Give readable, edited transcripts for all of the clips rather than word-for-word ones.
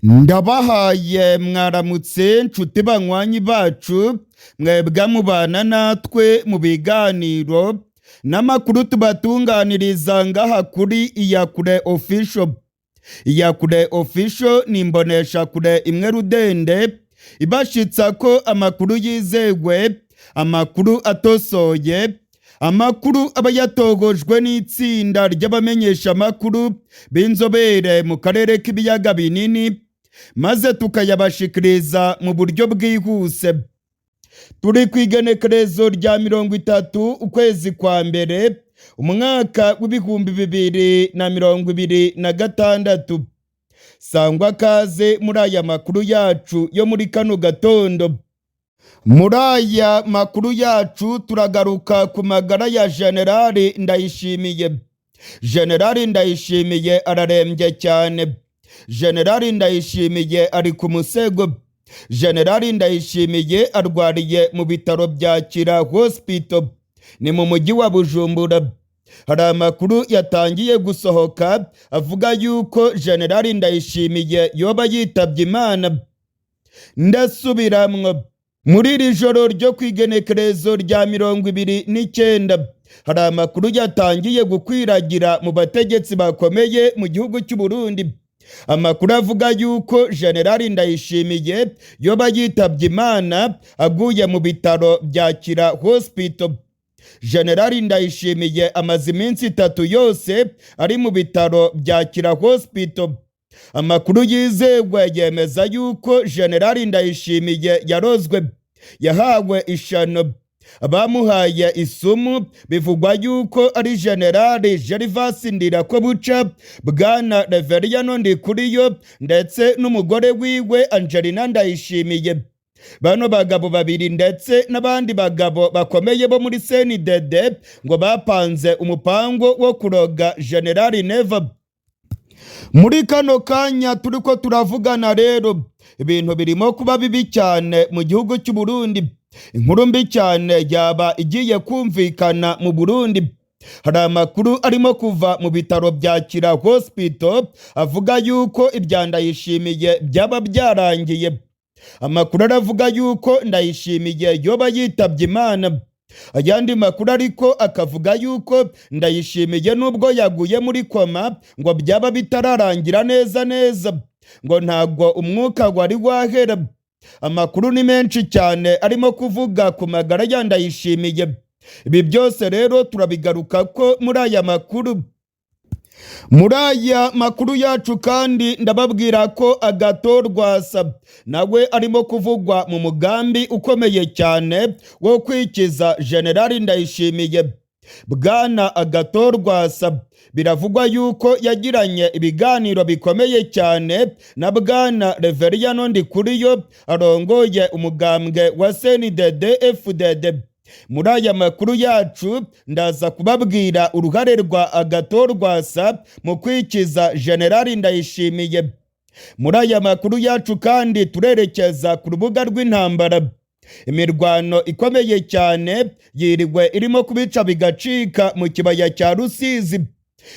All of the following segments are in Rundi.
Ndabahaye mwaramutse, nshuti banywanyi bacu, mwebwe mubana natwe mu biganiro n'amakuru tubatunganiriza ngaha kuri Iyakure Official. Iyakure Official ni imboneshakure imwe rudende ibashitsa ko amakuru yizewe, amakuru atosoye, amakuru aba yatogojwe n'itsinda ry'abamenyeshamakuru b'inzobere mu karere k'ibiyaga binini, maze tukayabashikiriza mu buryo bwihuse. Turi ku igenekerezo rya 30 ukwezi kwa mbere, umwaka w'2026. Sangwa kaze muri aya makuru yacu yo muri kano gatondo. Muri aya makuru yacu turagaruka ku magara ya Generali Ndayishimiye. Generali Ndayishimiye ararembye cyane. Generali Ndayishimiye ari ku musego. Generali Ndayishimiye arwariye mu bitaro bya Kira Hospital, ni mu mujyi wa Bujumbura. Hari amakuru yatangiye gusohoka avuga yuko Generali Ndayishimiye yoba yitabye Imana. Ndasubiramwo, muri iri joro ryo ku igenekerezo rya 29, hari amakuru yatangiye gukwiragira mu bategetsi bakomeye mu gihugu cy'u Burundi, amakuru avuga yuko Generali Ndayishimiye yoba yitabye Imana, aguye mu bitaro bya Kira Hospital. Generali Ndayishimiye amaze iminsi 3 yose ari mu bitaro bya Kira Hospital. Amakuru yizewe yemeza yuko Generali Ndayishimiye yarozwe, yahawe ishano. Abamuhaye isumu bivugwa yuko ari Generali Gervas Ndirakobuca, Bwana Reveriyano Ndikuriyo ndetse n'umugore wiwe Angelina Ndayishimiye. Bano bagabo babiri ndetse n'abandi bagabo bakomeye bo muri CNDD ngo bapanze umupango wo kuroga Generali Neva. Muri kano kanya turiko turavugana rero, ibintu birimo kuba bibi cyane mu gihugu cy'u Burundi. Inkuru mbi cyane yaba igiye kumvikana mu Burundi. Hari amakuru arimo kuva mu bitaro bya Kira Hospital avuga yuko ibya Ndayishimiye byaba byarangiye. Amakuru aravuga yuko Ndayishimiye yoba yitabye Imana. Ayandi makuru ariko akavuga yuko Ndayishimiye, nubwo yaguye muri koma, ngo byaba bitararangira neza neza, ngo ntabwo umwuka wari wahera. Amakuru ni menshi cyane arimo kuvuga ku magara ya Ndayishimiye. Ibi byose rero turabigaruka ko muri aya makuru. Muri aya makuru yacu kandi ndababwira ko Agathon Rwasa nawe arimo kuvugwa mu mugambi ukomeye cyane wo kwikiza Generali Ndayishimiye. Bwana Agathon Rwasa biravugwa yuko yagiranye ibiganiro bikomeye cyane na Bwana Reveriyano Ndikuriyo arongoye umugambwe wa CNDD FDD. Muri aya makuru yacu ndaza kubabwira uruhare rwa Agathon Rwasa mu kwikiza Generali Ndayishimiye. Muri aya makuru yacu kandi turerekeza ku rubuga rw'intambara. Imirwano ikomeye cyane yiriwe irimo kubica bigacika mu kibaya cya Rusizi.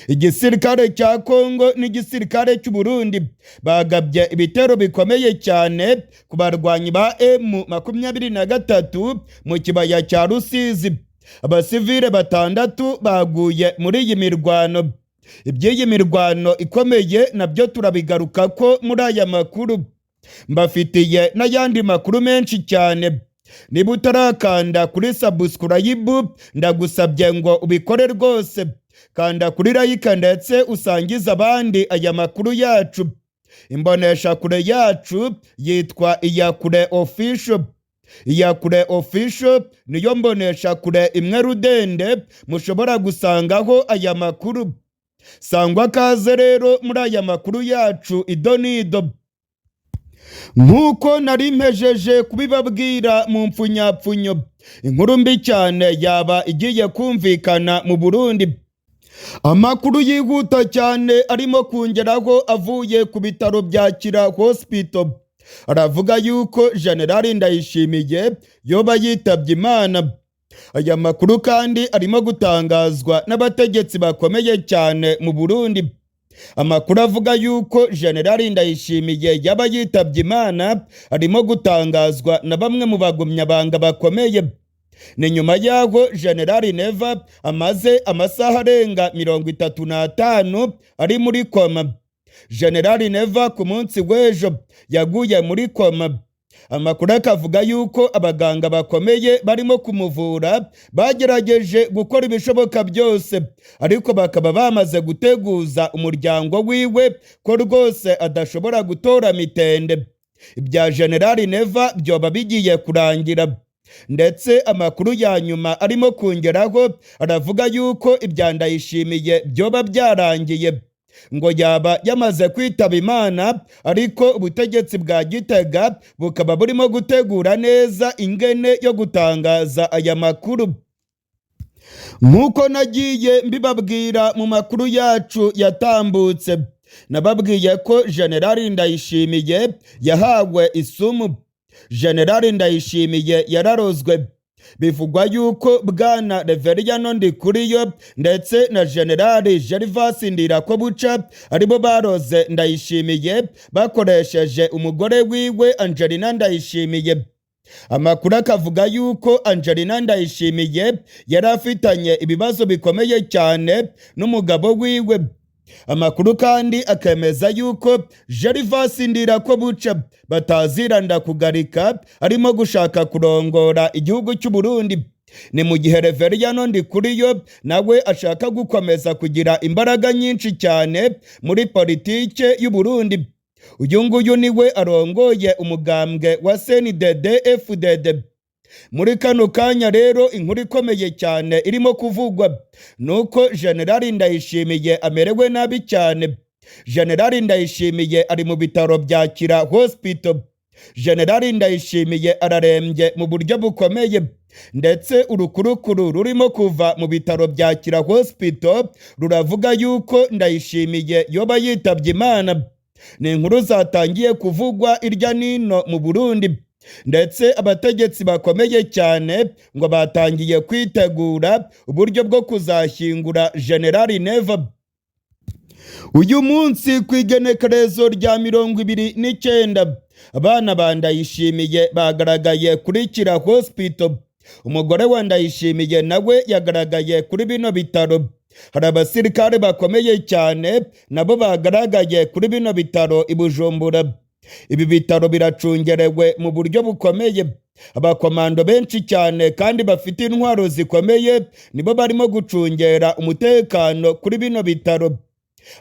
Igisirikare cya Kongo n'igisirikare cy'u Burundi bagabye ibitero bikomeye cyane ku barwanyi ba M23 mu kibaya cya Rusizi. Abasivile 6 baguye muri iyi mirwano. Iby'iyi mirwano ikomeye nabyo turabigaruka ko muri aya makuru. Mbafitiye n'ayandi makuru menshi cyane. Niba utarakanda kuri subscribe, ndagusabye ngo ubikore rwose. Kanda kuri like ndetse usangize abandi aya makuru yacu. Imboneshakure yacu yitwa Iyakure Official. Iyakure Official niyo mboneshakure imwe rudende mushobora gusangaho aya makuru. Sangwa kaze rero muri aya makuru yacu idonido. Nk'uko nari mpejeje kubibabwira mu mpfunyapfunyo, inkuru mbi cyane yaba igiye kumvikana mu Burundi. Amakuru yihuta cyane arimo kungeraho avuye ku bitaro bya Kira Hospital aravuga yuko Generali Ndayishimiye yoba yitabye Imana. Aya makuru kandi arimo gutangazwa n'abategetsi bakomeye cyane mu Burundi. Amakuru avuga yuko Generali Ndayishimiye yaba yitabye Imana arimo gutangazwa na bamwe mu bagumyabanga bakomeye. Ni nyuma y'aho Generali Neva amaze amasaha arenga 35 ari muri koma. Generali Neva ku munsi w'ejo yaguye muri koma. Amakuru akavuga yuko abaganga bakomeye barimo kumuvura bagerageje gukora ibishoboka byose, ariko bakaba bamaze guteguza umuryango wiwe ko rwose adashobora gutora mitende. Ibya Generali Neva byoba bigiye kurangira, ndetse amakuru ya nyuma arimo kongeraho aravuga yuko ibya Ndayishimiye byoba byarangiye, ngo yaba yamaze kwitaba Imana, ariko ubutegetsi bwa Gitega bukaba burimo gutegura neza ingene yo gutangaza aya makuru. Nk'uko nagiye mbibabwira mu makuru yacu yatambutse, nababwiye ko Generali Ndayishimiye yahawe isumu. Generali Ndayishimiye yararozwe. Bivugwa yuko Bwana Reveriyano Ndikuriyo ndetse na Generali Gervas Ndirakobuca aribo baroze Ndayishimiye bakoresheje umugore wiwe Angelina Ndayishimiye. Amakuru akavuga yuko Angelina Ndayishimiye yari afitanye ibibazo bikomeye cyane n'umugabo wiwe. Amakuru kandi akemeza yuko Gervas Ndirakobuca bataziranda kugarika arimo gushaka kurongora igihugu cy'u Burundi. Ni mu gihe Reveriyano Ndikuriyo nawe ashaka gukomeza kugira imbaraga nyinshi cyane muri politike y'u Burundi. Uyu nguyu niwe arongoye umugambwe wa CNDD FDD. Muri kano kanya rero inkuru ikomeye cyane irimo kuvugwa nuko Generali Ndayishimiye amerewe nabi cyane. Generali Ndayishimiye ari mu bitaro bya Kira Hospital. Generali Ndayishimiye ararembye mu buryo bukomeye, ndetse urukurukuru rurimo kuva mu bitaro bya Kira Hospital ruravuga yuko Ndayishimiye yoba yitabye Imana. Ni inkuru zatangiye kuvugwa irya nino mu Burundi, ndetse abategetsi bakomeye cyane ngo batangiye kwitegura uburyo bwo kuzashyingura Generali Neva. Uyu munsi ku igenekerezo rya 29, abana ba Ndayishimiye bagaragaye kuri Kira Hospital. Umugore wa Ndayishimiye nawe yagaragaye kuri bino bitaro. Hari abasirikare bakomeye cyane nabo bagaragaye kuri bino bitaro i Bujumbura. Ibi bitaro biracungerewe mu buryo bukomeye. Abakomando benshi cyane kandi bafite intwaro zikomeye nibo barimo gucungera umutekano kuri bino bitaro.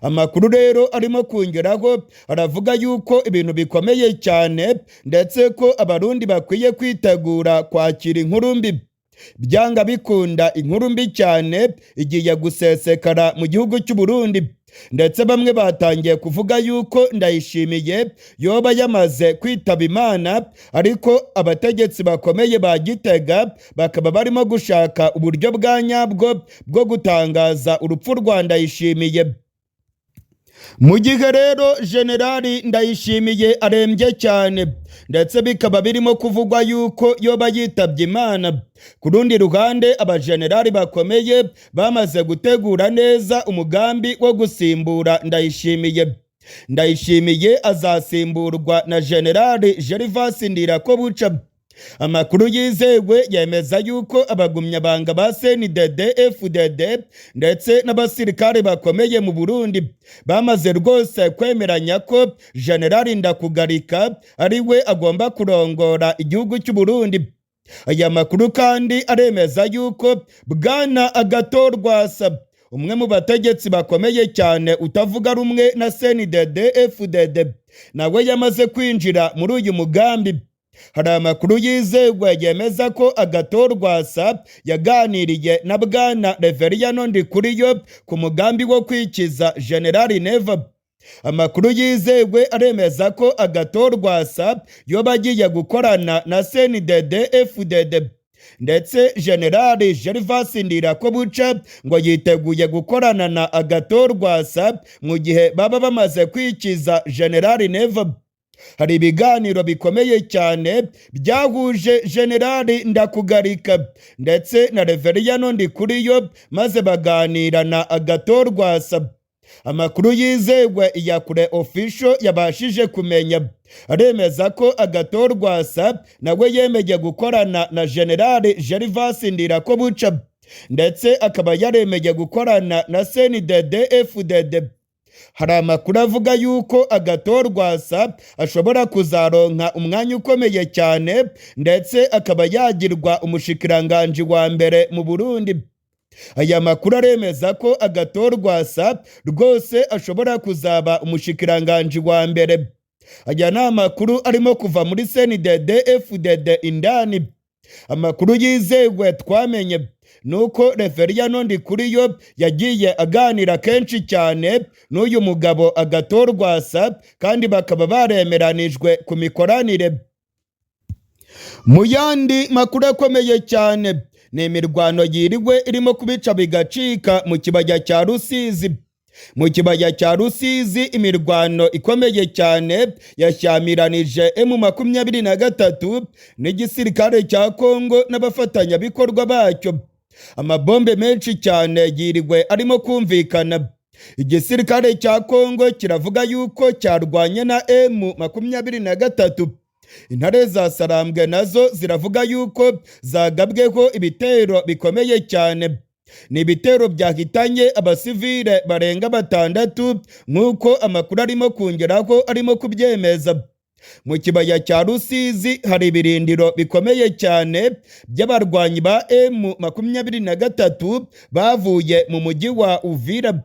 Amakuru rero arimo kongeraho aravuga yuko ibintu bikomeye cyane, ndetse ko Abarundi bakwiye kwitegura kwakira inkuru mbi. Byanga bikunda inkuru mbi cyane igiye gusesekara mu gihugu cy'u Burundi, ndetse bamwe batangiye kuvuga yuko Ndayishimiye yoba yamaze kwitaba Imana, ariko abategetsi bakomeye ba Gitega bakaba barimo gushaka uburyo bwa nyabwo bwo gutangaza urupfu rwa Ndayishimiye. Mu gihe rero Generali Ndayishimiye arembye cyane, ndetse bikaba birimo kuvugwa yuko yoba yitabye Imana, ku rundi ruhande abajenerali bakomeye bamaze gutegura neza umugambi wo gusimbura Ndayishimiye. Ndayishimiye azasimburwa na Generali Gervas Ndirakobuca. Amakuru yizewe yemeza yuko abagumyabanga ba CNDD FDD ndetse n'abasirikare bakomeye mu Burundi bamaze rwose kwemeranya ko Generali Ndakugarika ari we agomba kurongora igihugu cy'u Burundi. Aya makuru kandi aremeza yuko Bwana Agathon Rwasa, umwe mu bategetsi bakomeye cyane utavuga rumwe na CNDD FDD, nawe yamaze kwinjira muri uyu mugambi. Hari amakuru yizewe yemeza ko Agathon Rwasa yaganiriye na Bwana Reveriyano Ndikuriyo ku mugambi wo kwikiza Generali Neva. Amakuru yizewe aremeza ko Agathon Rwasa yoba agiye gukorana na CNDD FDD, ndetse Generali Gervas Ndirakobuca ngo yiteguye gukorana na Agathon Rwasa mu gihe baba bamaze kwikiza Generali Neva. Hari ibiganiro bikomeye cyane byahuje Generali Ndakugarika ndetse na Reveriyano Ndikuriyo, maze baganira na Agathon Rwasa. Amakuru yizewe Iyakure Official yabashije kumenya aremeza ko Agathon Rwasa nawe yemeye gukorana na General Gervas Ndirakobuca, ndetse akaba yaremeye gukorana na CNDD FDD. Hari amakuru avuga yuko Agathon Rwasa ashobora kuzaronka umwanya ukomeye cyane, ndetse akaba yagirwa umushikiranganji wa mbere mu Burundi. Aya makuru aremeza ko Agathon Rwasa rwose ashobora kuzaba umushikiranganji wa mbere. Aya ni amakuru arimo kuva muri CNDD FDD indani. Amakuru yizewe twamenye nuko Reveriyano Ndikuriyo yagiye aganira kenshi cyane n'uyu mugabo Agathon Rwasa, kandi bakaba baremeranijwe ku mikoranire. Mu yandi makuru akomeye cyane ni imirwano yiriwe irimo kubica bigacika mu kibaya cya Rusizi. Mu kibaya cya Rusizi imirwano ikomeye cyane yashyamiranije M23 n'igisirikare cya Kongo n'abafatanyabikorwa bacyo. Amabombe menshi cyane yiriwe arimo kumvikana. Igisirikare cya Kongo kiravuga yuko cyarwanye na M23. Intare za Sarambwe nazo ziravuga yuko zagabweho ibitero bikomeye cyane. Ni ibitero byahitanye abasivile barenga 6, nk'uko amakuru arimo kongeraho arimo kubyemeza. Mu kibaya cya Rusizi hari ibirindiro bikomeye cyane by'abarwanyi ba M23 bavuye mu mujyi wa Uvira.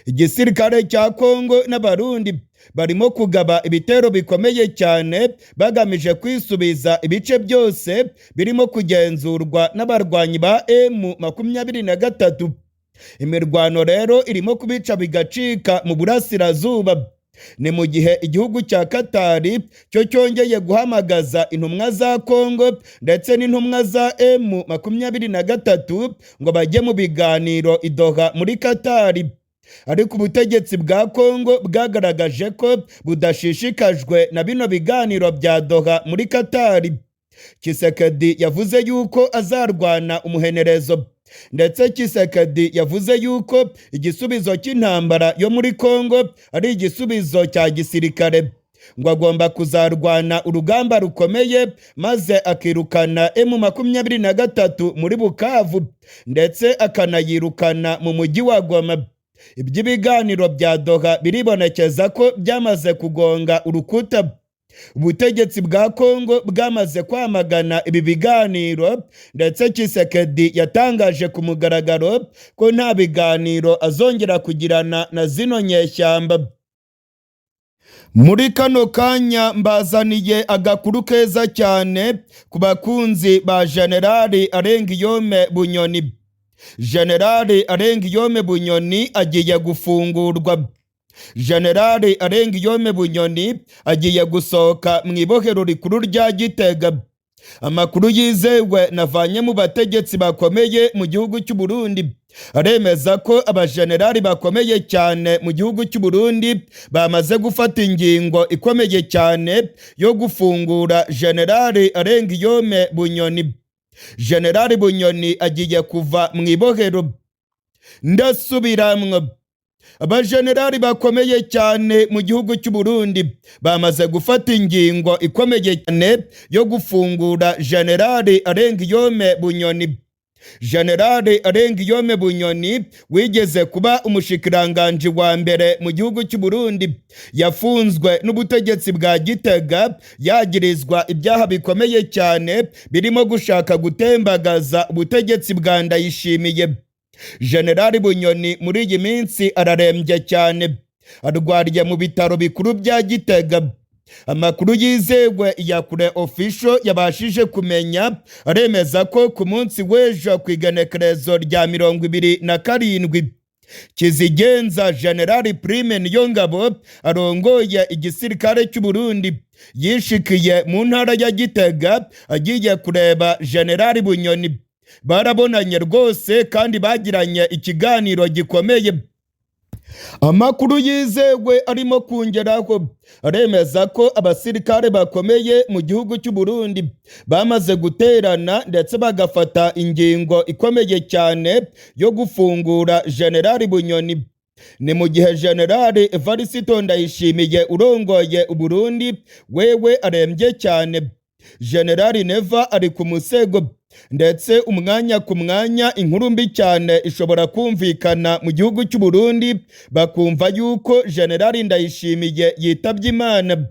Igisirikare cya Kongo n'Abarundi barimo kugaba ibitero bikomeye cyane bagamije kwisubiza ibice byose birimo kugenzurwa n'abarwanyi ba M23. Imirwano rero irimo kubica bigacika mu burasirazuba. Ni mu gihe igihugu cya Katari cyo cyongeye guhamagaza intumwa za Kongo ndetse n'intumwa za M23 ngo bajye mu biganiro i Doha muri Katari. Ariko ubutegetsi bwa Kongo bwagaragaje ko budashishikajwe na bino biganiro bya Doha muri Katari. Tshisekedi yavuze yuko azarwana umuhenerezo, ndetse Tshisekedi yavuze yuko igisubizo cy'intambara yo muri Kongo ari igisubizo cya gisirikare, ngo agomba kuzarwana urugamba rukomeye maze akirukana M23 muri Bukavu, ndetse akanayirukana mu mujyi wa Goma. Iby'ibiganiro bya Doha biribonekeza ko byamaze kugonga urukuta. Ubutegetsi bwa Kongo bwamaze kwamagana ibi biganiro, ndetse Tshisekedi yatangaje ku mugaragaro ko nta biganiro azongera kugirana na zino nyeshyamba. Muri kano kanya mbazaniye agakuru keza cyane ku bakunzi ba Generali Arengiyome Bunyoni. Generali Arengiyome Bunyoni agiye gufungurwa. Generali Arengiyome Bunyoni agiye gusohoka mu ibohero rikuru rya Gitega. Amakuru yizewe navanye mu bategetsi bakomeye mu gihugu cy'u Burundi aremeza ko abajenerali bakomeye cyane mu gihugu cy'u Burundi bamaze gufata ingingo ikomeye cyane yo gufungura Generali Arengiyome Bunyoni. Generali Bunyoni agiye kuva mu ibohero. Ndasubiramwo, abajenerali bakomeye cyane mu gihugu cy'u Burundi bamaze gufata ingingo ikomeye cyane yo gufungura Generali Arengiyome Bunyoni. Generali Arengiyome Bunyoni wigeze kuba umushikiranganji wa mbere mu gihugu cy'u Burundi yafunzwe n'ubutegetsi bwa Gitega yagirizwa ibyaha bikomeye cyane birimo gushaka gutembagaza ubutegetsi bwa Ndayishimiye. Generali Bunyoni muri iyi minsi ararembye cyane, arwariye mu bitaro bikuru bya Gitega. Amakuru yizewe Iyakure Official yabashije kumenya aremeza ko ku munsi w'ejo ku igenekerezo rya 27 Kizigenza Generali Prime Niyongabo arongoye igisirikare cy'u Burundi yishikiye mu ntara ya Gitega agiye kureba Generali Bunyoni. Barabonanye rwose kandi bagiranye ikiganiro gikomeye. Amakuru yizewe arimo kongeraho aremeza ko abasirikare bakomeye mu gihugu cy'u Burundi bamaze guterana ndetse bagafata ingingo ikomeye cyane yo gufungura Generali Bunyoni. Ni mu gihe Generali Evariste Ndayishimiye urongoye Uburundi wewe arembye cyane. Generali Neva ari ku musego, ndetse umwanya ku mwanya inkuru mbi cyane ishobora kumvikana mu gihugu cy'u Burundi, bakumva yuko Generali Ndayishimiye yitabye Imana.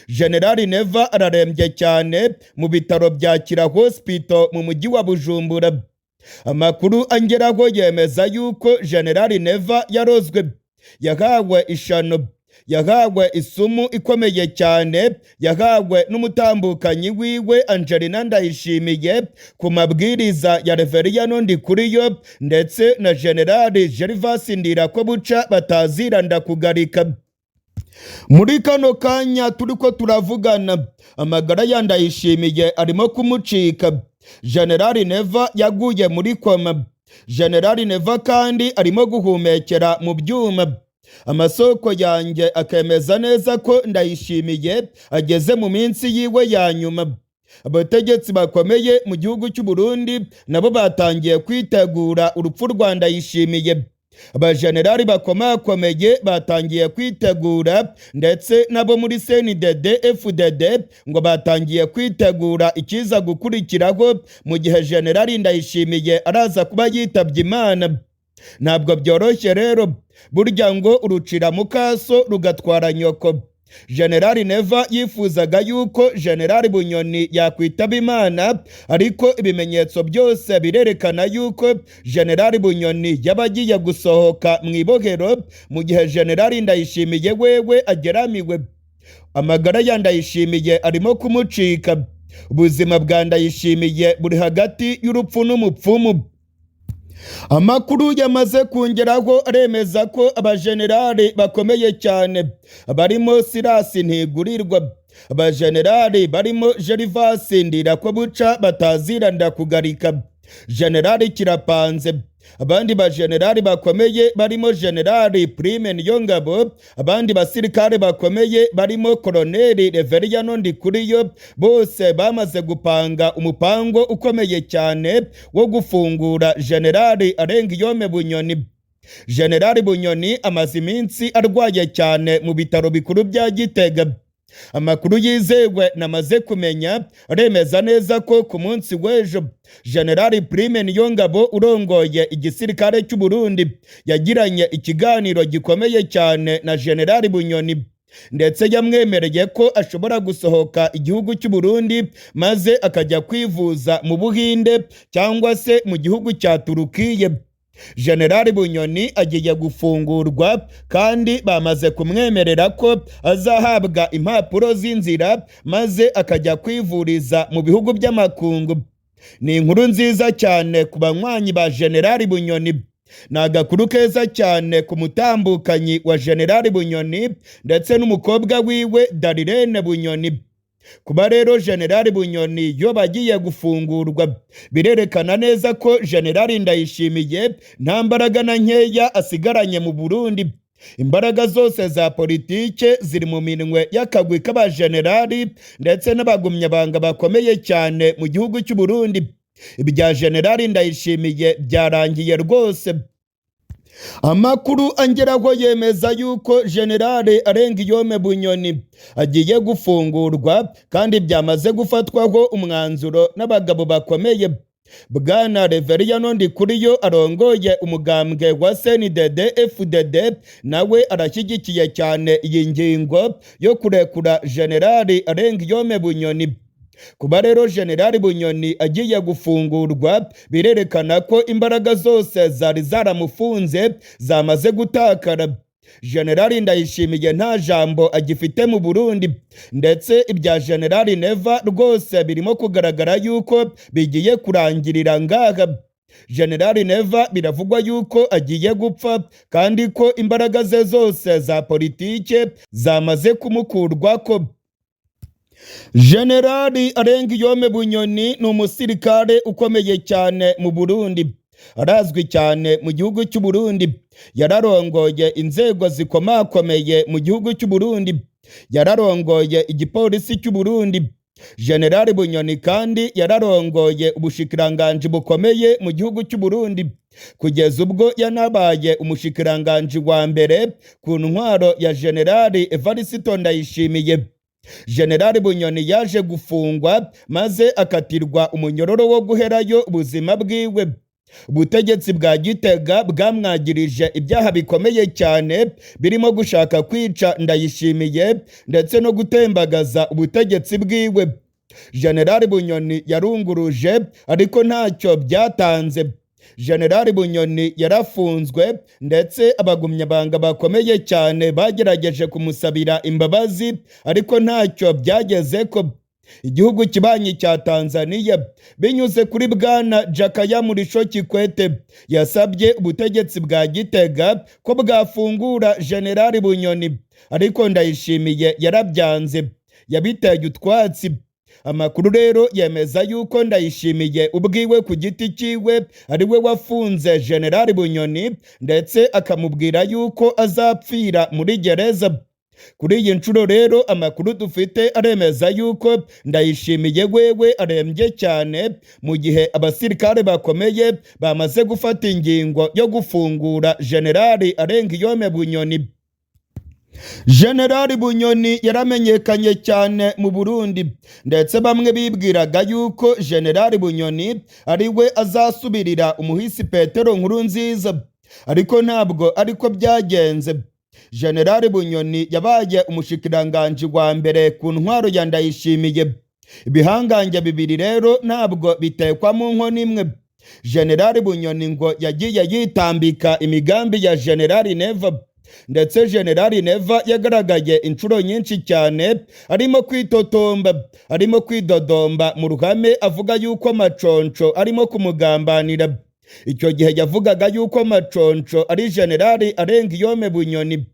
Generali Neva ararembye cyane mu bitaro bya Kira Hospital mu mujyi wa Bujumbura. Amakuru angeraho yemeza yuko Generali Neva yarozwe, yahawe ishano, yahawe isumu ikomeye cyane, yahawe n'umutambukanyi wiwe Angelina Ndayishimiye ku mabwiriza ya Reveriyano Ndikuriyo ndetse na Generali Gervas Ndirakobuca batazira Ndakugarika. Muri kano kanya turiko turavugana, amagara ya Ndayishimiye arimo kumucika. Generali Neva yaguye muri koma. Generali Neva kandi arimo guhumekera mu byuma. Amasoko yanjye akemeza neza ko Ndayishimiye ageze mu minsi yiwe ya nyuma. Abategetsi bakomeye mu gihugu cy'u Burundi nabo batangiye kwitegura urupfu rwa Ndayishimiye. Abajenerali bakomakomeye batangiye kwitegura, ndetse nabo muri CNDD FDD ngo batangiye kwitegura ikiza gukurikiraho mu gihe Generali Ndayishimiye araza kuba yitabye Imana. Ntabwo byoroshye rero, burya ngo urucira mukaso rugatwara nyoko. Generali Neva yifuzaga yuko Generali Bunyoni yakwitaba Imana, ariko ibimenyetso byose birerekana yuko Generali Bunyoni yaba agiye gusohoka mu ibohero mu gihe Generali Ndayishimiye wewe ageramiwe. Amagara ya Ndayishimiye arimo kumucika. Ubuzima bwa Ndayishimiye buri hagati y'urupfu n'umupfumu. Amakuru yamaze kungeraho aremeza ko abajenerali bakomeye cyane barimo Sirasi Ntigurirwa, abajenerali barimo Gervas Ndirakobuca batazira Ndakugarika, Generali Kirapanze, abandi bajenerali bakomeye barimo Generali Prime Niyongabo, abandi basirikare bakomeye barimo Koloneli Reveriyano Ndikuriyo, bose bamaze gupanga umupango ukomeye cyane wo gufungura Generali Arengiyome Bunyoni. Generali Bunyoni amaze iminsi arwaye cyane mu bitaro bikuru bya Gitega. Amakuru yizewe namaze kumenya aremeza neza ko ku munsi w'ejo Generali Prime Niyongabo urongoye igisirikare cy'u Burundi yagiranye ikiganiro gikomeye cyane na Generali Bunyoni, ndetse yamwemereye ko ashobora gusohoka igihugu cy'u Burundi maze akajya kwivuza mu Buhinde cyangwa se mu gihugu cya Turukiye. Generali Bunyoni agiye gufungurwa kandi bamaze kumwemerera ko azahabwa impapuro z'inzira maze akajya kwivuriza mu bihugu by'amakungu. Ni inkuru nziza cyane ku banywanyi ba Generali Bunyoni. Ni agakuru keza cyane ku mutambukanyi wa Generali Bunyoni ndetse n'umukobwa wiwe Darirene Bunyoni. Kuba rero Generali Bunyoni yo bagiye gufungurwa birerekana neza ko Generali Ndayishimiye nta mbaraga na nkeya asigaranye mu Burundi. Imbaraga zose za politike ziri mu minwe y'akagwi k'abajenerali ndetse n'abagumyabanga bakomeye cyane mu gihugu cy'u Burundi. Ibya Generali Ndayishimiye byarangiye rwose. Amakuru angeraho yemeza yuko Generali Arengiyome Bunyoni agiye gufungurwa kandi byamaze gufatwaho umwanzuro n'abagabo bakomeye. Bwana Reveriyano Ndikuriyo arongoye umugambwe wa CNDD FDD nawe arashyigikiye cyane iyi ngingo yo kurekura Generali Arengiyome Bunyoni. Kuba rero Generali Bunyoni agiye gufungurwa birerekana ko imbaraga zose zari zaramufunze zamaze gutakara. Generali Ndayishimiye nta jambo agifite mu Burundi, ndetse ibya Generali Neva rwose birimo kugaragara yuko bigiye kurangirira ngaha. Generali Neva biravugwa yuko agiye gupfa kandi ko imbaraga ze zose za politike zamaze kumukurwako. Generali Arengiyome Bunyoni ni umusirikare ukomeye cyane mu Burundi, arazwi cyane mu gihugu cy'u Burundi. Yararongoye inzego zikomakomeye mu gihugu cy'u Burundi, yararongoye igipolisi cy'u Burundi. Generali Bunyoni kandi yararongoye ubushikiranganji bukomeye mu gihugu cy'u Burundi. Kugeza ubwo yanabaye umushikiranganji wa mbere ku ntwaro ya Generali Evariste Ndayishimiye. Generali Bunyoni yaje gufungwa maze akatirwa umunyororo wo guherayo ubuzima bwiwe. Ubutegetsi bwa Gitega bwamwagirije ibyaha bikomeye cyane birimo gushaka kwica Ndayishimiye ndetse no gutembagaza ubutegetsi bwiwe. Generali Bunyoni yarunguruje, ariko ntacyo byatanze. Generali Bunyoni yarafunzwe, ndetse abagumyabanga bakomeye cyane bagerageje kumusabira imbabazi, ariko ntacyo byageze ko. Igihugu kibanyi cya Tanzania, binyuze kuri Bwana Jakaya Mrisho Kikwete, yasabye ubutegetsi bwa Gitega ko bwafungura Generali Bunyoni, ariko Ndayishimiye yarabyanze, yabiteye utwatsi. Amakuru rero yemeza yuko Ndayishimiye ubwiwe ku giti cyiwe ari we wafunze Generali Bunyoni, ndetse akamubwira yuko azapfira muri gereza. Kuri iyi nshuro rero, amakuru dufite aremeza yuko Ndayishimiye wewe arembye cyane, mu gihe abasirikare bakomeye bamaze gufata ingingo yo gufungura Generali Arengiyome Bunyoni. Generali Bunyoni yaramenyekanye cyane mu Burundi, ndetse bamwe bibwiraga yuko Generali Bunyoni ari we azasubirira umuhisi Petero Nkurunziza, ariko ntabwo ariko byagenze. Generali Bunyoni yabaye umushikiranganji wa mbere ku ntwaro ya Ndayishimiye. Ibihangange bibiri rero ntabwo bitekwa mu nkono imwe. Generali Bunyoni ngo yagiye yitambika imigambi ya Generali Neva, ndetse Generali Neva yagaragaye inshuro nyinshi cyane arimo kwitotomba, arimo kwidodomba mu ruhame, avuga yuko Maconco arimo kumugambanira. Icyo gihe yavugaga yuko Maconco ari Generali Arengiyome Bunyoni.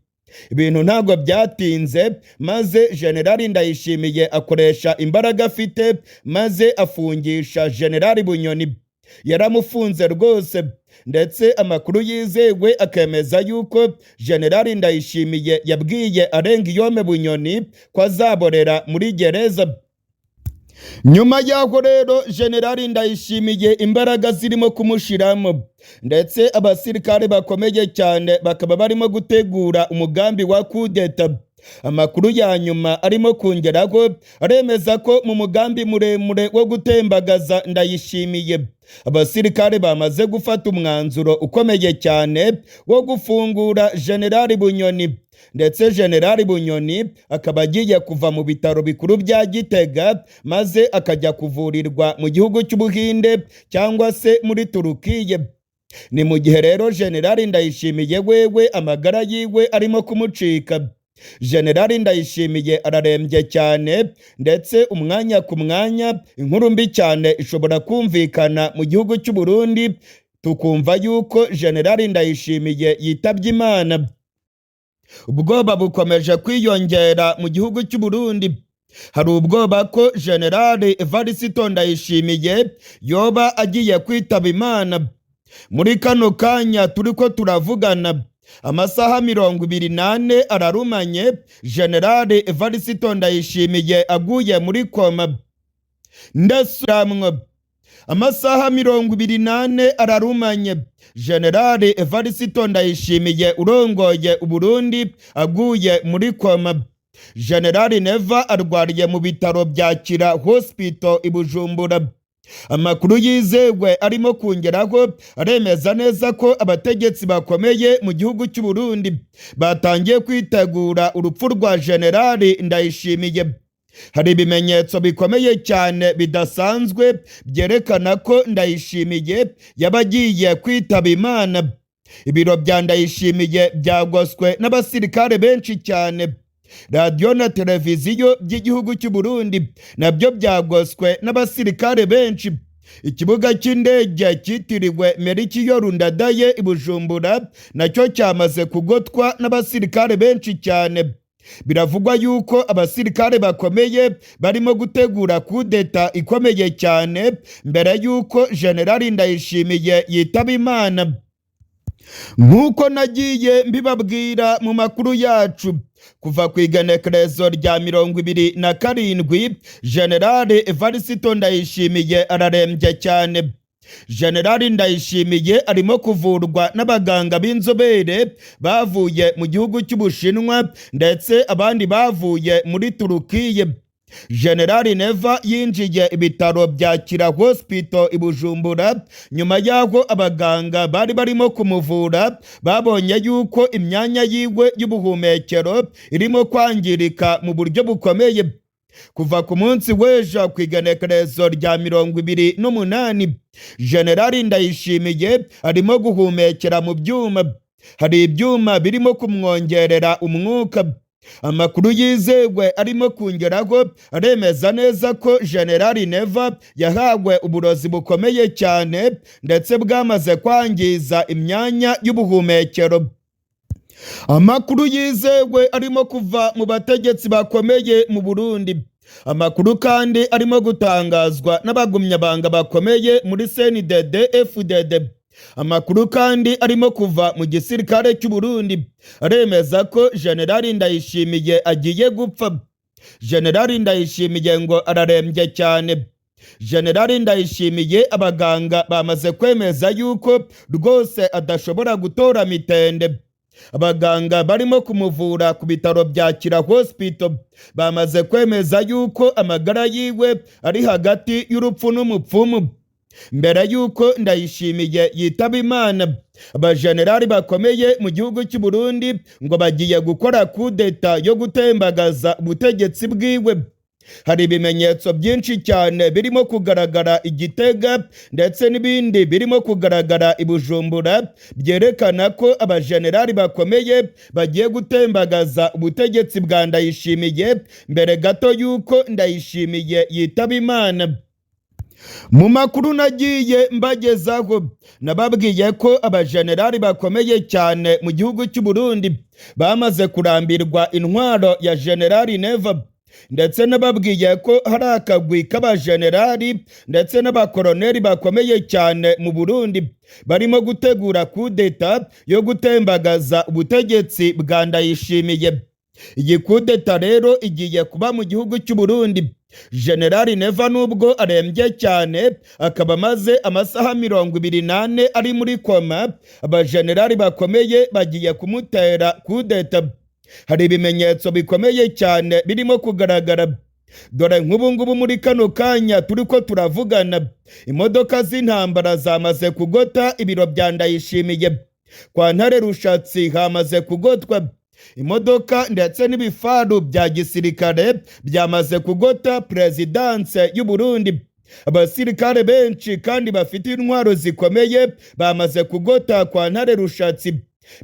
Ibintu ntabwo byatinze, maze Generali Ndayishimiye akoresha imbaraga afite maze afungisha Generali Bunyoni. Yaramufunze rwose, ndetse amakuru yizewe akemeza yuko Generali Ndayishimiye yabwiye Arengiyome Bunyoni ko azaborera muri gereza. Nyuma y'aho rero, Generali Ndayishimiye imbaraga zirimo kumushiramo, ndetse abasirikare bakomeye cyane bakaba barimo gutegura umugambi wa kudeta. Amakuru ya nyuma arimo kongeraho aremeza ko mu mugambi muremure wo gutembagaza Ndayishimiye, abasirikare bamaze gufata umwanzuro ukomeye cyane wo gufungura Generali Bunyoni, ndetse Generali Bunyoni akaba agiye kuva mu bitaro bikuru bya Gitega maze akajya kuvurirwa mu gihugu cy'Ubuhinde cyangwa se muri Turukiye. Ni mu gihe rero Generali Ndayishimiye wewe amagara yiwe arimo kumucika. Generali Ndayishimiye ararembye cyane, ndetse umwanya ku mwanya inkuru mbi cyane ishobora kumvikana mu gihugu cy'u Burundi, tukumva yuko Generali Ndayishimiye yitabye Imana. Ubwoba bukomeje kwiyongera mu gihugu cy'u Burundi. Hari ubwoba ko Generali Evariste Ndayishimiye yoba agiye kwitaba Imana. Muri kano kanya turiko turavugana, amasaha 24 ararumanye Generali Evariste Ndayishimiye aguye muri koma. Ndasuramwo, amasaha 24 ararumanye Generali Evariste Ndayishimiye urongoye Uburundi aguye muri koma. Generali Neva arwariye mu bitaro bya Kira Hospital i Bujumbura. Amakuru yizewe arimo kongeraho aremeza neza ko abategetsi bakomeye mu gihugu cy'u Burundi batangiye kwitegura urupfu rwa Generali Ndayishimiye. Hari ibimenyetso bikomeye cyane bidasanzwe byerekana ko Ndayishimiye yaba agiye kwitaba Imana. Ibiro bya Ndayishimiye byagoswe n'abasirikare benshi cyane. Radiyo na televiziyo by'igihugu cy'u Burundi nabyo byagoswe n'abasirikare benshi. Ikibuga cy'indege cyitiriwe Merikiyo Ndadaye i Bujumbura nacyo cyamaze kugotwa n'abasirikare benshi cyane. Biravugwa yuko abasirikare bakomeye barimo gutegura kudeta ikomeye cyane mbere yuko Generali Ndayishimiye yitaba Imana. Nk'uko nagiye mbibabwira mu makuru yacu, kuva ku igenekerezo rya 27, Generali Evariste Ndayishimiye ararembye cyane. Generali Ndayishimiye arimo kuvurwa n'abaganga b'inzobere bavuye mu gihugu cy'Ubushinwa ndetse abandi bavuye muri Turukiye. Generali Neva yinjiye ibitaro bya Kira Hospital i Bujumbura nyuma y'aho abaganga bari barimo kumuvura babonye yuko imyanya yiwe y'ubuhumekero irimo kwangirika mu buryo bukomeye. Kuva ku munsi w'ejo ku igenekerezo rya 28, Generali Ndayishimiye arimo guhumekera mu byuma. Hari ibyuma birimo kumwongerera umwuka. Amakuru yizewe arimo kongeraho aremeza neza ko Generali Neva yahawe uburozi bukomeye cyane ndetse bwamaze kwangiza imyanya y'ubuhumekero. Amakuru yizewe arimo kuva mu bategetsi bakomeye mu Burundi. Amakuru kandi arimo gutangazwa n'abagumyabanga bakomeye muri CNDD FDD. Amakuru kandi arimo kuva mu gisirikare cy'u Burundi aremeza ko Generali Ndayishimiye agiye gupfa. Generali Ndayishimiye ngo ararembye cyane. Generali Ndayishimiye abaganga bamaze kwemeza yuko rwose adashobora gutora mitende. Abaganga barimo kumuvura ku bitaro bya Kira Hospital bamaze kwemeza yuko amagara yiwe ari hagati y'urupfu n'umupfumu. Mbere yuko Ndayishimiye yitaba Imana, abajenerali bakomeye mu gihugu cy'u Burundi ngo bagiye gukora kudeta yo gutembagaza ubutegetsi bwiwe. Hari ibimenyetso byinshi cyane birimo kugaragara i Gitega ndetse n'ibindi birimo kugaragara i Bujumbura byerekana ko abajenerali bakomeye bagiye gutembagaza ubutegetsi bwa Ndayishimiye mbere gato yuko Ndayishimiye yitaba Imana. Mu makuru nagiye mbagezaho nababwiye ko abajenerali bakomeye cyane mu gihugu cy'u Burundi bamaze kurambirwa intwaro ya Generali Neva, ndetse nababwiye ko hari akagwi k'abajenerali ndetse n'abakoroneri bakomeye cyane mu Burundi barimo gutegura kudeta yo gutembagaza ubutegetsi bwa Ndayishimiye. Iyi kudeta rero igiye kuba mu gihugu cy'u Burundi. Generali Neva nubwo arembye cyane akaba amaze amasaha 24 ari muri koma, abajenerali bakomeye bagiye kumutera kudeta. Hari ibimenyetso bikomeye cyane birimo kugaragara. Dore nk'ubu ngubu muri kano kanya turi ko turavugana, imodoka z'intambara zamaze kugota ibiro bya Ndayishimiye. Kwa Ntare Rushatsi hamaze kugotwa imodoka ndetse n'ibifaru bya gisirikare byamaze kugota perezidanse y'u Burundi. Abasirikare benshi kandi bafite intwaro zikomeye bamaze kugota kwa Ntare Rushatsi.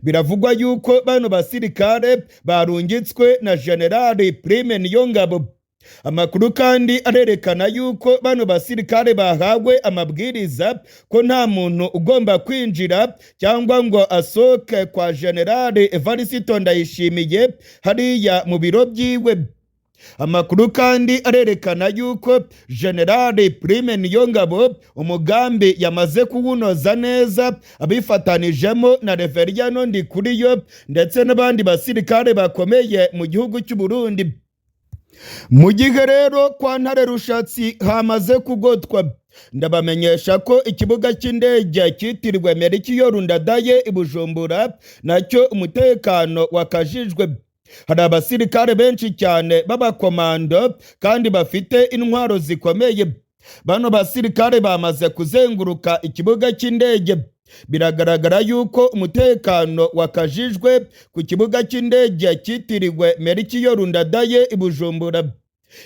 Biravugwa yuko bano basirikare barungitswe na Generali Prime Niyongabo. Amakuru kandi arerekana yuko bano basirikare bahawe amabwiriza ko nta muntu ugomba kwinjira cyangwa ngo asohoke kwa Generali Evariste Ndayishimiye hariya mu biro byiwe. Amakuru kandi arerekana yuko Generali Prime Niyongabo umugambi yamaze kuwunoza neza abifatanijemo na Reveriyano Ndikuriyo ndetse n'abandi basirikare bakomeye mu gihugu cy'u Burundi. Mu gihe rero kwa Ntare Rushatsi hamaze kugotwa, ndabamenyesha ko ikibuga cy'indege cyitiriwe Melchior Ndadaye i Bujumbura nacyo umutekano wakajijwe. Hari abasirikare benshi cyane b'abakomando kandi bafite intwaro zikomeye. Bano basirikare bamaze kuzenguruka ikibuga cy'indege. Biragaragara yuko umutekano wakajijwe ku kibuga cy'indege cyitiriwe Melchior Ndadaye i Bujumbura.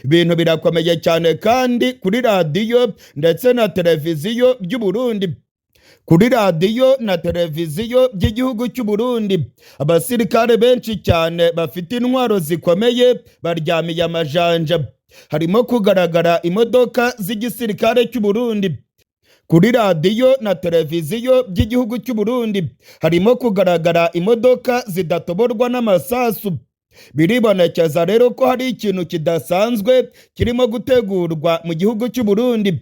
Ibintu birakomeye cyane kandi kuri radiyo ndetse na televiziyo by'u Burundi. Kuri radiyo na televiziyo by'igihugu cy'u Burundi, abasirikare benshi cyane bafite intwaro zikomeye baryamiye amajanja. Harimo kugaragara imodoka z'igisirikare cy'u Burundi. Kuri radiyo na televiziyo by'igihugu cy'u Burundi harimo kugaragara imodoka zidatoborwa n'amasasu. Biribonekeza rero ko hari ikintu kidasanzwe kirimo gutegurwa mu gihugu cy'u Burundi.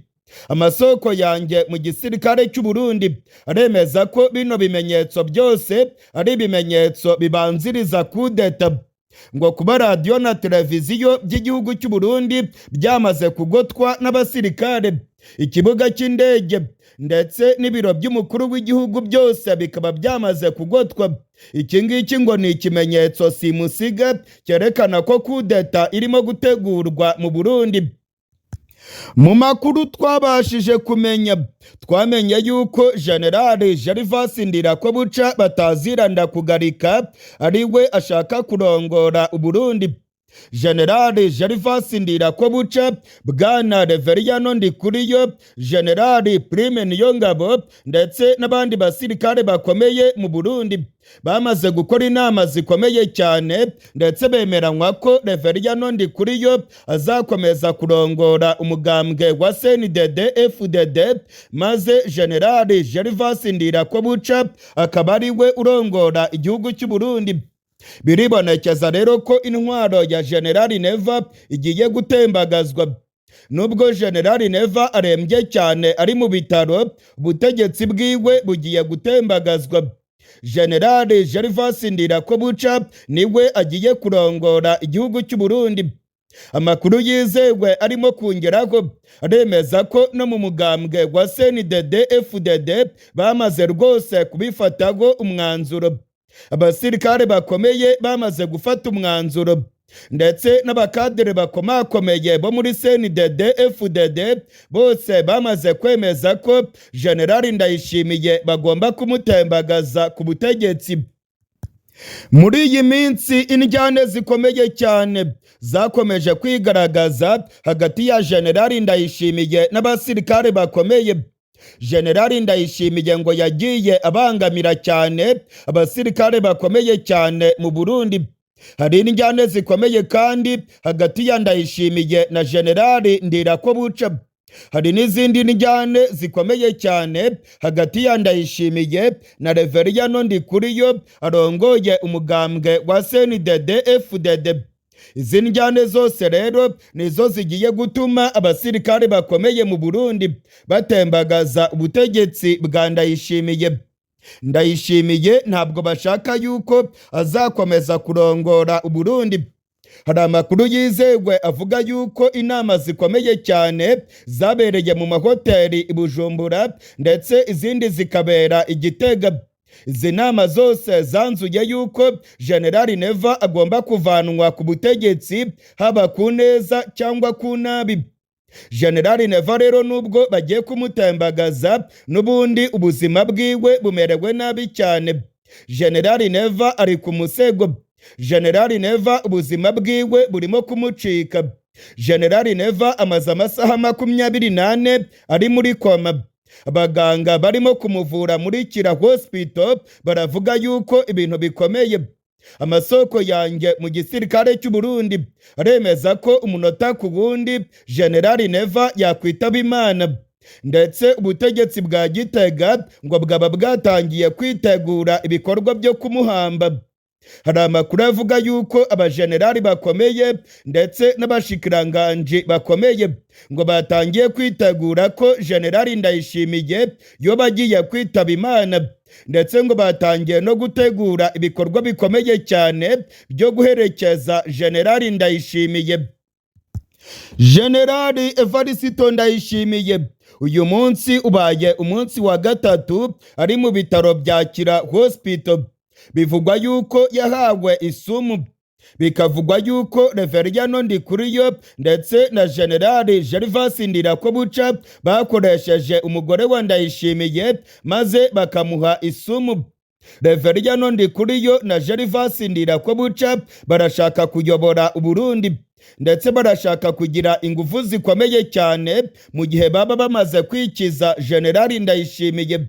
Amasoko yanjye mu gisirikare cy'u Burundi aremeza ko bino bimenyetso byose ari ibimenyetso bibanziriza kudeta. Ngo kuba radiyo na televiziyo by'igihugu cy'u Burundi byamaze kugotwa n'abasirikare, ikibuga cy'indege Ndetse n'ibiro by'umukuru w'igihugu byose bikaba byamaze kugotwa. Iki ngiki ngo ni ikimenyetso simusiga cyerekana ko kudeta irimo gutegurwa mu Burundi. Mu makuru twabashije kumenya, twamenye yuko General Gervas Ndirakobuca bataziranda kugarika ari we ashaka kurongora Uburundi. General Gervas Ndirakobuca, Bwana Reveriyano Ndikuriyo, General Prime Niyongabo ndetse n'abandi basirikare bakomeye mu Burundi bamaze gukora inama zikomeye cyane, ndetse bemeranywa ko Reveriyano Ndikuriyo azakomeza kurongora umugambwe wa CNDD FDD, maze General Gervas Ndirakobuca akaba ari we urongora igihugu cy'u Burundi. Biribonekeza rero ko intwaro ya General Neva igiye gutembagazwa. Nubwo General Neva arembye cyane ari mu bitaro, ubutegetsi bwiwe bugiye gutembagazwa. General Gervas Ndirakobuca niwe agiye kurongora igihugu cy'u Burundi. Amakuru yizewe arimo kongeraho aremeza ko no mu mugambwe wa CNDD FDD bamaze rwose kubifataho umwanzuro. Abasirikare bakomeye bamaze gufata umwanzuro, ndetse n'abakadere bakomakomeye bo muri CNDD FDD bose bamaze kwemeza ko General Ndayishimiye bagomba kumutembagaza ku butegetsi. Muri iyi minsi indyane zikomeye cyane zakomeje kwigaragaza hagati ya General Ndayishimiye n'abasirikare bakomeye. General Ndayishimiye ngo yagiye abangamira cyane abasirikare bakomeye cyane mu Burundi. Hari indyane zikomeye kandi hagati ya Ndayishimiye na General Ndirakobuca. Hari n'izindi njyane zikomeye cyane hagati ya Ndayishimiye na Reveriyano Ndikuriyo arongoye umugambwe wa CNDD FDD. Izi njyane zose rero nizo zigiye gutuma abasirikare bakomeye mu Burundi batembagaza ubutegetsi bwa Ndayishimiye. Ndayishimiye ntabwo bashaka yuko azakomeza kurongora Uburundi. Hari amakuru yizewe avuga yuko inama zikomeye cyane zabereye mu mahoteli i Bujumbura, ndetse izindi zikabera i Gitega. Izi nama zose zanzuye yuko General Neva agomba kuvanwa ku butegetsi, haba ku neza cyangwa ku nabi. General Neva rero, nubwo bagiye kumutembagaza, n'ubundi ubuzima bwiwe bumerewe nabi cyane. General Neva ari ku musego. General Neva ubuzima bwiwe burimo kumucika. General Neva amaze amasaha 24 ari muri koma. Abaganga barimo kumuvura muri Kira Hospital baravuga yuko ibintu bikomeye. Amasoko yanjye mu gisirikare cy'u Burundi aremeza ko umunota ku wundi General Neva yakwitaba Imana, ndetse ubutegetsi bwa Gitega ngo bwaba bwatangiye kwitegura ibikorwa byo kumuhamba. Hari amakuru avuga yuko abajenerali bakomeye ndetse n'abashikiranganji bakomeye ngo batangiye kwitegura ko Generali Ndayishimiye yoba agiye kwitaba Imana, ndetse ngo batangiye no gutegura ibikorwa bikomeye cyane byo guherekeza Generali Ndayishimiye. Generali Evariste Ndayishimiye uyu munsi ubaye umunsi wa gatatu ari mu bitaro bya Kira Hospital. Bivugwa yuko yahawe isumu, bikavugwa yuko Reveriyano Ndikuriyo ndetse na Generali Gervas Ndirakobuca bakoresheje umugore wa Ndayishimiye maze bakamuha isumu. Reveriyano Ndikuriyo na Gervas Ndirakobuca barashaka kuyobora Uburundi, ndetse barashaka kugira ingufu zikomeye cyane mu gihe baba bamaze kwikiza Generali Ndayishimiye.